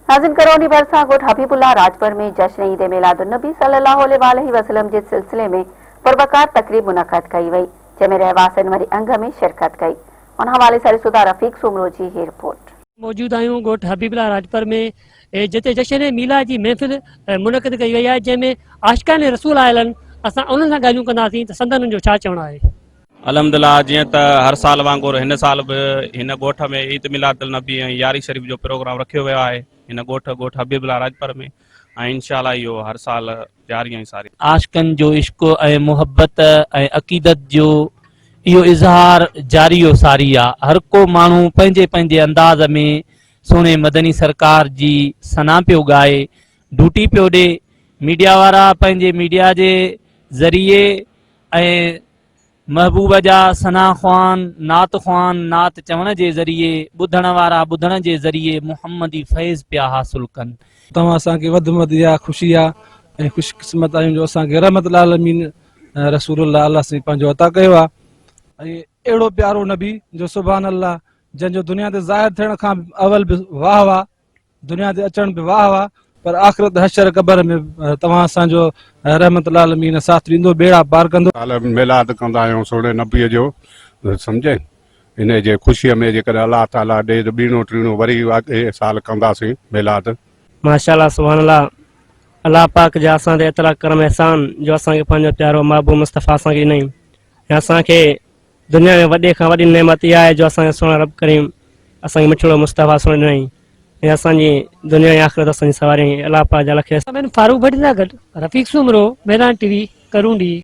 ناظرين ڪرونڊي ڀرسان ڳوٺ حبيب الله راڄپر ۾ جشن عيد ميلاد النبي صلي الله عليه واٰله وسلم جي سلسلي ۾ پروقار تقريب منعقد ڪئي وئي جنهن ۾ رهواسين وڏي انگ ۾ شرڪت ڪئي ان حوالي سان ڏسو ٿا رفيق سومرو جي هي رپورٽ. موجود آهيون ڳوٺ حبيب الله راڄپر ۾ جتي جشن ميلاد جي محفل منعقد ڪئي وئي آهي جنهن ۾ عاشقان رسول آيل آهن اسان انهن سان ڳالهيون ڪنداسين ته سندن ان جو ڇا چوڻ آهي. الحمدلله جيئن ته هر سال وانگر هن سال به هن ڳوٺ ۾ عيد ميلاد النبي ۽ يارهين شريف جو پروگرام رکيو ويو آهي هن ڳوٺ ڳوٺ حبيب الله راڄپر ۾ ۽ انشاء الله اهو هر سال جاري ۽ ساري. عاشقن جو عشق ۽ محبت ۽ عقيدت جو اهو اظهار جاري و ساري آ. هر ڪو ماڻهو پنهنجي پنهنجي انداز ۾ سهڻي مدني سرڪار جي ثنا پيو ڳائي، ڊوٽي پيو ڏي. ميڊيا وارا پنهنجي ميڊيا جي ذريعي ۽ محبوب جا ثنا خوان، نعت خوان نعت چوڻ جي ذريعي، ٻڌڻ وارا ٻڌڻ جي ذريعي محمدي فيض پيا حاصل ڪن. توهان اسان کي وڌ ۾ وڌ اها خوشي آ ۽ خوش قسمت آهيون جو اسان کي رحمت العالمين رسول الله الله سائين پنهنجو عطا ڪيو آ ۽ اهڙو پيارو نبي جو سبحان الله جنهن جو دنيا تي ظاهر ٿيڻ کان اول به واهه واهه دنيا تي اچڻ به واهه واهه پر آخرت حشر قبر ۾ توهان اسان جو رحمت العالمين ساٿ ڏيندو ٻيڙا پار ڪندو. سال ميلاد ڪندا آهيون سهڻي نبي جو سمجهين انهي جي خوشي ۾ جيڪڏهن الله تعالي ڏي ته ٻيڻو ٽيڻو وري اڳئين سال ڪنداسين ميلاد. ماشاءالله سبحان الله الله پاڪ جا اسان تي ايترا ڪرم احسان جو اسان کي پنهنجو پيارو محبوب مصطفيٰ اسان کي ڏنائين ۽ اسان کي دنيا ۾ وڏي کان وڏي نعمت اها آهي جو اسان کي سهڻا رب ڪريم اسان کي مٺڙو مصطفيٰ سهڻو ڏنائين ۽ اسان جي دنيا ۽ آخرت اسان جي سنواريائين الله پاڪ جا لکين. فاروق ڀٽي سان گڏ رفيق سومرو، ميدان ٽي وي، ڪرونڊي.